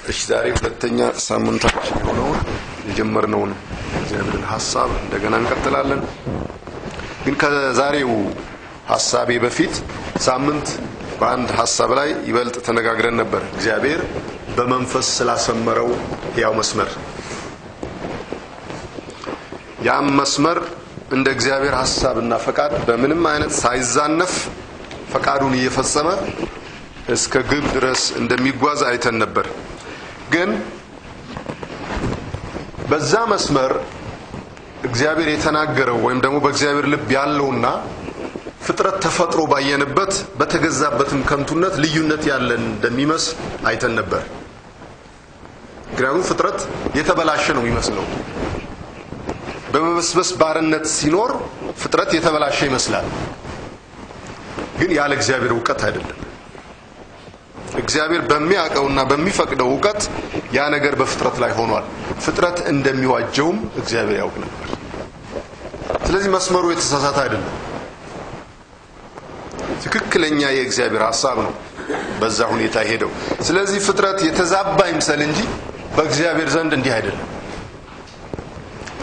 እሺ ዛሬ ሁለተኛ ሳምንታችን የሆነውን የጀመርነውን እግዚአብሔርን ሐሳብ እንደገና እንቀጥላለን። ግን ከዛሬው ሐሳቤ በፊት ሳምንት በአንድ ሐሳብ ላይ ይበልጥ ተነጋግረን ነበር። እግዚአብሔር በመንፈስ ስላሰመረው ያው መስመር፣ ያም መስመር እንደ እግዚአብሔር ሐሳብና ፈቃድ በምንም አይነት ሳይዛነፍ ፈቃዱን እየፈጸመ እስከ ግብ ድረስ እንደሚጓዝ አይተን ነበር። ግን በዛ መስመር እግዚአብሔር የተናገረው ወይም ደግሞ በእግዚአብሔር ልብ ያለውና ፍጥረት ተፈጥሮ ባየንበት በተገዛበትም ከንቱነት ልዩነት ያለን እንደሚመስል አይተን ነበር። ምክንያቱም ፍጥረት የተበላሸ ነው የሚመስለው። በመበስበስ ባርነት ሲኖር ፍጥረት የተበላሸ ይመስላል። ግን ያለ እግዚአብሔር ዕውቀት አይደለም። እግዚአብሔር በሚያውቀውና በሚፈቅደው ዕውቀት ያ ነገር በፍጥረት ላይ ሆኗል። ፍጥረት እንደሚዋጀውም እግዚአብሔር ያውቅ ነበር። ስለዚህ መስመሩ የተሳሳተ አይደለም። ትክክለኛ የእግዚአብሔር ሐሳብ ነው በዛ ሁኔታ ሄደው። ስለዚህ ፍጥረት የተዛባ ይምሰል እንጂ በእግዚአብሔር ዘንድ እንዲህ አይደለም።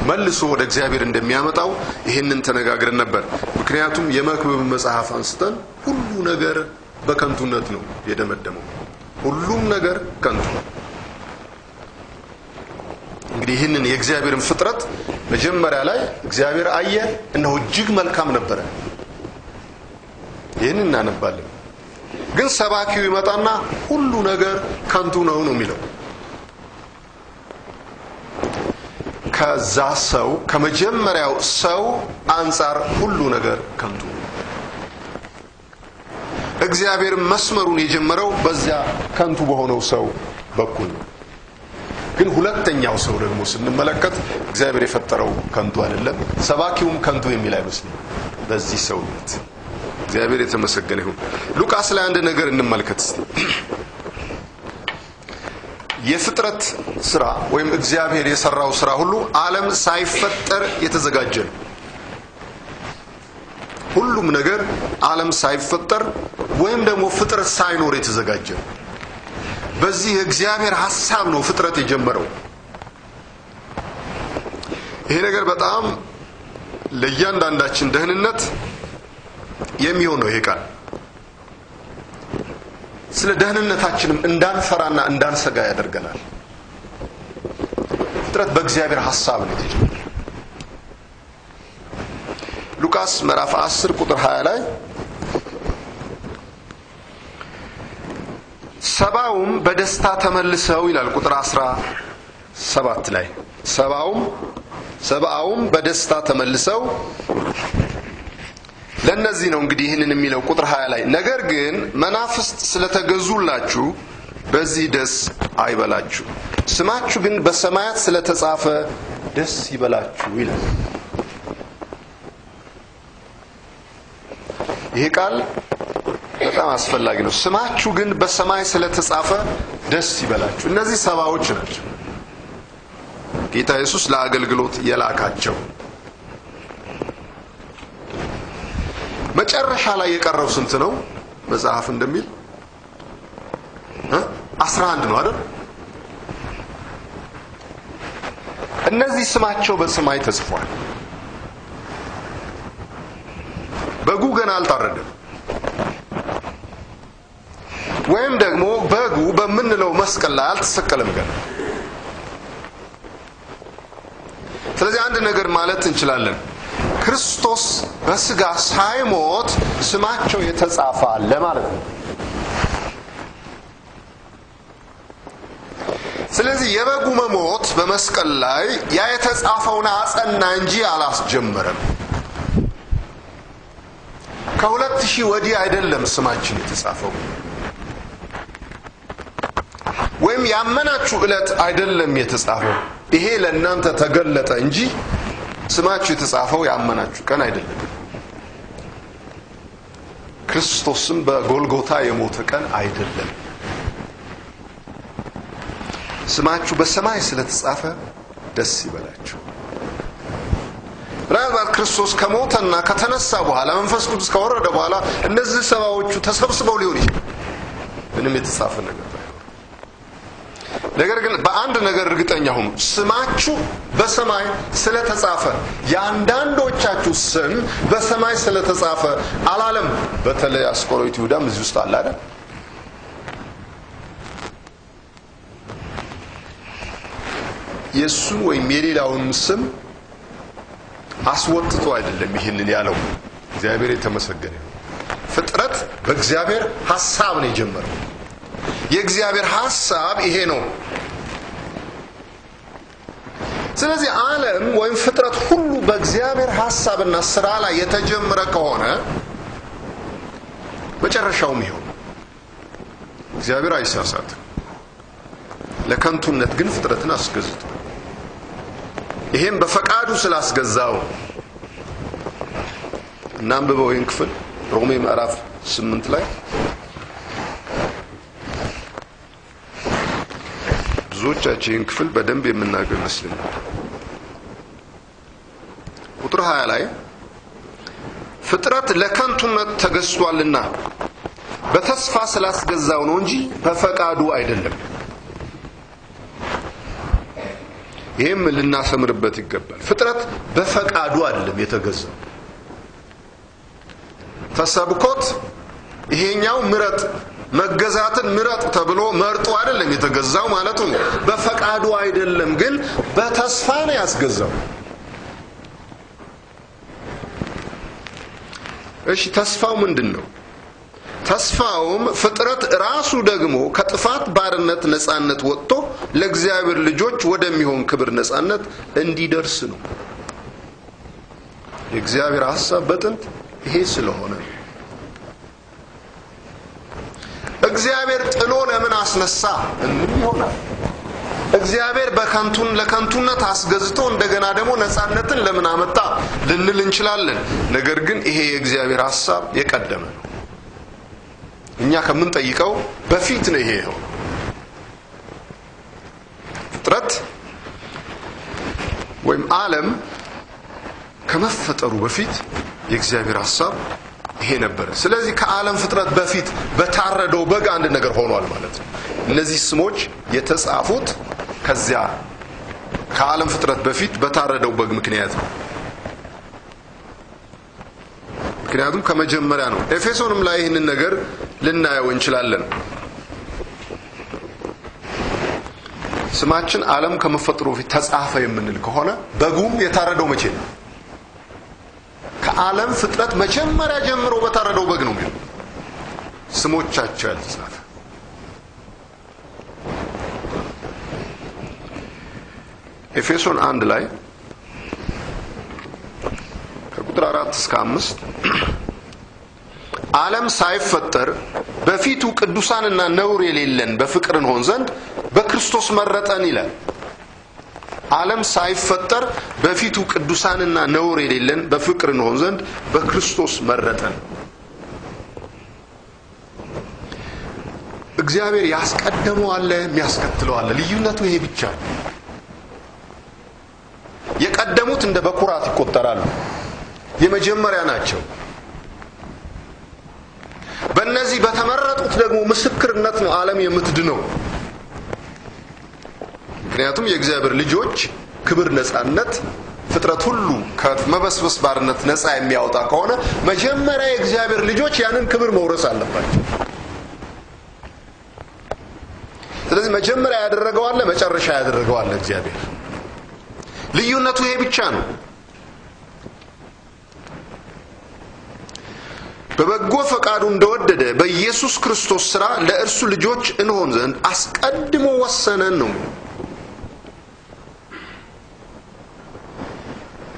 መልሶ ወደ እግዚአብሔር እንደሚያመጣው ይሄንን ተነጋግረን ነበር። ምክንያቱም የመክብብ መጽሐፍ አንስተን ሁሉ ነገር በከንቱነት ነው የደመደመው። ሁሉም ነገር ከንቱ ነው። እንግዲህ ይህንን የእግዚአብሔርን ፍጥረት መጀመሪያ ላይ እግዚአብሔር አየ፣ እነሆ እጅግ መልካም ነበረ። ይህንን እናነባለን። ግን ሰባኪው ይመጣና ሁሉ ነገር ከንቱ ነው ነው የሚለው። ከዛ ሰው ከመጀመሪያው ሰው አንጻር ሁሉ ነገር ከንቱ ነው። እግዚአብሔር መስመሩን የጀመረው በዚያ ከንቱ በሆነው ሰው በኩል ነው። ግን ሁለተኛው ሰው ደግሞ ስንመለከት እግዚአብሔር የፈጠረው ከንቱ አይደለም። ሰባኪውም ከንቱ የሚል አይመስልም በዚህ ሰውነት። እግዚአብሔር የተመሰገነ ይሁን። ሉቃስ ላይ አንድ ነገር እንመልከት እስቲ። የፍጥረት ስራ ወይም እግዚአብሔር የሰራው ስራ ሁሉ ዓለም ሳይፈጠር የተዘጋጀ ነው። ሁሉም ነገር ዓለም ሳይፈጠር ወይም ደግሞ ፍጥረት ሳይኖር የተዘጋጀ ነው። በዚህ የእግዚአብሔር ሐሳብ ነው ፍጥረት የጀመረው። ይሄ ነገር በጣም ለእያንዳንዳችን ደህንነት የሚሆን ነው። ይሄ ቃል ስለ ደህንነታችንም እንዳንፈራና እንዳንሰጋ ያደርገናል። ፍጥረት በእግዚአብሔር ሐሳብ ነው የተጀመረው። ሉቃስ ምዕራፍ 10 ቁጥር 20 ላይ ሰባውም በደስታ ተመልሰው ይላል። ቁጥር 17 ላይ ሰባውም በደስታ ተመልሰው፣ ለነዚህ ነው እንግዲህ ይህንን የሚለው ቁጥር 20 ላይ፣ ነገር ግን መናፍስት ስለተገዙላችሁ በዚህ ደስ አይበላችሁ፣ ስማችሁ ግን በሰማያት ስለተጻፈ ደስ ይበላችሁ ይላል። ይሄ ቃል በጣም አስፈላጊ ነው። ስማችሁ ግን በሰማይ ስለተጻፈ ደስ ይበላችሁ። እነዚህ ሰባዎች ናቸው ጌታ ኢየሱስ ለአገልግሎት የላካቸው። መጨረሻ ላይ የቀረው ስንት ነው? መጽሐፍ እንደሚል 11 ነው አይደል? እነዚህ ስማቸው በሰማይ ተጽፏል። በጉ ገና አልታረደም፣ ወይም ደግሞ በጉ በምንለው መስቀል ላይ አልተሰቀለም ገና። ስለዚህ አንድ ነገር ማለት እንችላለን። ክርስቶስ በስጋ ሳይሞት ስማቸው የተጻፈ አለ ማለት ነው። ስለዚህ የበጉ መሞት በመስቀል ላይ ያ የተጻፈውን አጸና እንጂ አላስጀመረም። ከ2000 ወዲህ አይደለም ስማችን የተጻፈው፣ ወይም ያመናችሁ ዕለት አይደለም የተጻፈው። ይሄ ለእናንተ ተገለጠ እንጂ ስማችሁ የተጻፈው ያመናችሁ ቀን አይደለም። ክርስቶስም በጎልጎታ የሞተ ቀን አይደለም። ስማችሁ በሰማይ ስለተጻፈ ደስ ይበላችሁ። ምናልባት ክርስቶስ ከሞተና ከተነሳ በኋላ መንፈስ ቅዱስ ከወረደ በኋላ እነዚህ ሰባዎቹ ተሰብስበው ሊሆን ይችላል። ምንም የተጻፈ ነገር ባይኖር ነገር ግን በአንድ ነገር እርግጠኛ ሁኑ፣ ስማችሁ በሰማይ ስለተጻፈ። የአንዳንዶቻችሁ ስም በሰማይ ስለተጻፈ አላለም። በተለይ አስቆሮቱ ይሁዳም እዚህ ውስጥ አለ አይደል? የሱን ወይም የሌላውን ስም አስወጥቶ አይደለም ይህንን ያለው። እግዚአብሔር የተመሰገነ ይሁን። ፍጥረት በእግዚአብሔር ሐሳብ ነው የጀመረው። የእግዚአብሔር ሐሳብ ይሄ ነው። ስለዚህ ዓለም ወይም ፍጥረት ሁሉ በእግዚአብሔር ሐሳብና ስራ ላይ የተጀመረ ከሆነ መጨረሻውም ይሄው። እግዚአብሔር አይሳሳትም። ለከንቱነት ግን ፍጥረትን አስገዝቷል። ይሄም በፈቃዱ ስላስገዛው። እናንብበው ይህን ክፍል ሮሜ ምዕራፍ 8 ላይ ብዙዎቻችን ይህን ክፍል በደንብ የምናውቀው ይመስለኛል። ቁጥር 20 ላይ ፍጥረት ለከንቱነት ተገዝቷልና በተስፋ ስላስገዛው ነው እንጂ በፈቃዱ አይደለም። ይሄም ልናሰምርበት ይገባል። ፍጥረት በፈቃዱ አይደለም የተገዛው። ተሰብኮት ይሄኛው ምረጥ መገዛትን ምረጥ ተብሎ መርጦ አይደለም የተገዛው ማለቱ ነው። በፈቃዱ አይደለም ግን በተስፋ ነው ያስገዛው። እሺ ተስፋው ምንድነው? ተስፋውም ፍጥረት ራሱ ደግሞ ከጥፋት ባርነት ነፃነት ወጥቶ ለእግዚአብሔር ልጆች ወደሚሆን ክብር ነፃነት እንዲደርስ ነው። የእግዚአብሔር ሐሳብ በጥንት ይሄ ስለሆነ እግዚአብሔር ጥሎ ለምን አስነሳ እንል ይሆናል። እግዚአብሔር በከንቱን ለከንቱነት አስገዝቶ እንደገና ደግሞ ነፃነትን ለምን አመጣ ልንል እንችላለን። ነገር ግን ይሄ የእግዚአብሔር ሐሳብ የቀደመ ነው። እኛ ከምንጠይቀው በፊት ነው ይሄ የሆነው። ፍጥረት ወይም ዓለም ከመፈጠሩ በፊት የእግዚአብሔር ሐሳብ ይሄ ነበር። ስለዚህ ከዓለም ፍጥረት በፊት በታረደው በግ አንድ ነገር ሆኗል ማለት ነው። እነዚህ ስሞች የተጻፉት ከዚያ ከዓለም ፍጥረት በፊት በታረደው በግ ምክንያት ነው። ምክንያቱም ከመጀመሪያ ነው። ኤፌሶንም ላይ ይህንን ነገር ልናየው እንችላለን። ስማችን ዓለም ከመፈጠሩ በፊት ተጻፈ የምንል ከሆነ በጉም የታረደው መቼ ነው? ከዓለም ፍጥረት መጀመሪያ ጀምሮ በታረደው በግ ነው የሚለው ስሞቻቸው ያልተጻፈ። ኤፌሶን 1 ላይ ከቁጥር 4 እስከ 5 ዓለም ሳይፈጠር በፊቱ ቅዱሳንና ነውር የሌለን በፍቅር እንሆን ዘንድ በክርስቶስ መረጠን ይላል። ዓለም ሳይፈጠር በፊቱ ቅዱሳንና ነውር የሌለን በፍቅር እንሆን ዘንድ በክርስቶስ መረጠን። እግዚአብሔር ያስቀደመው አለ፣ የሚያስከትለው አለ። ልዩነቱ ይሄ ብቻ ነው። የቀደሙት እንደ በኩራት ይቆጠራሉ፣ የመጀመሪያ ናቸው። በእነዚህ በተመረጡት ደግሞ ምስክርነት ነው ዓለም የምትድነው። ምክንያቱም የእግዚአብሔር ልጆች ክብር፣ ነፃነት፣ ፍጥረት ሁሉ ከመበስበስ ባርነት ነፃ የሚያወጣ ከሆነ መጀመሪያ የእግዚአብሔር ልጆች ያንን ክብር መውረስ አለባቸው። ስለዚህ መጀመሪያ ያደረገው አለ፣ መጨረሻ ያደረገው አለ እግዚአብሔር። ልዩነቱ ይሄ ብቻ ነው። በበጎ ፈቃዱ እንደወደደ በኢየሱስ ክርስቶስ ሥራ ለእርሱ ልጆች እንሆን ዘንድ አስቀድሞ ወሰነን ነው።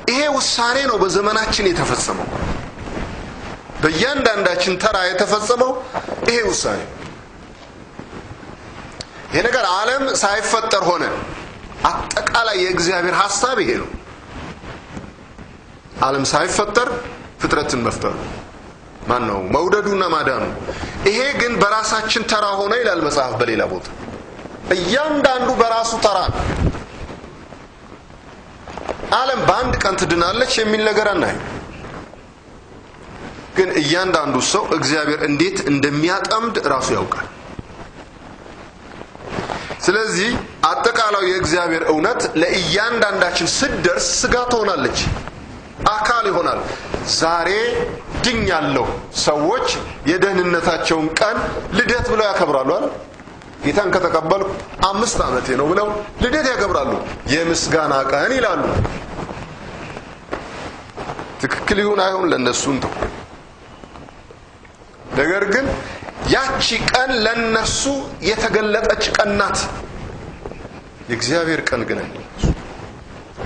ይሄ ውሳኔ ነው በዘመናችን የተፈጸመው። በእያንዳንዳችን ተራ የተፈጸመው ይሄ ውሳኔ። ይሄ ነገር ዓለም ሳይፈጠር ሆነ። አጠቃላይ የእግዚአብሔር ሐሳብ ይሄ ነው። ዓለም ሳይፈጠር ፍጥረትን መፍጠሩ ማን ነው? መውደዱና ማዳኑ። ይሄ ግን በራሳችን ተራ ሆነ ይላል መጽሐፍ በሌላ ቦታ። እያንዳንዱ በራሱ ተራ ነው። ዓለም በአንድ ቀን ትድናለች የሚል ነገር አናይም። ግን እያንዳንዱ ሰው እግዚአብሔር እንዴት እንደሚያጠምድ ራሱ ያውቃል። ስለዚህ አጠቃላዩ የእግዚአብሔር እውነት ለእያንዳንዳችን ስትደርስ ስጋ ትሆናለች፣ አካል ይሆናል። ዛሬ ድኛለሁ። ሰዎች የደህንነታቸውን ቀን ልደት ብለው ያከብራሉ አይደል? ጌታን ከተቀበልኩ 5 ዓመቴ ነው ብለው ልደት ያከብራሉ። የምስጋና ቀን ይላሉ። ትክክል ይሁን አይሁን ለነሱ እንተው። ነገር ግን ያቺ ቀን ለነርሱ የተገለጠች ቀን ናት። የእግዚአብሔር ቀን ግን አይደለም።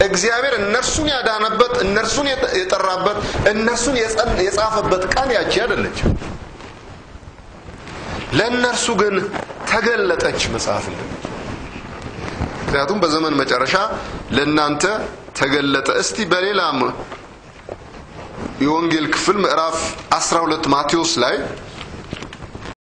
እግዚአብሔር እነርሱን ያዳነበት፣ እነርሱን የጠራበት፣ እነርሱን የጻፈበት ቀን ያቺ አይደለችም። ለእነርሱ ግን ተገለጠች መጽሐፍ እንደሚል። ምክንያቱም በዘመን መጨረሻ ለእናንተ ተገለጠ። እስቲ በሌላም የወንጌል ክፍል ምዕራፍ 12 ማቴዎስ ላይ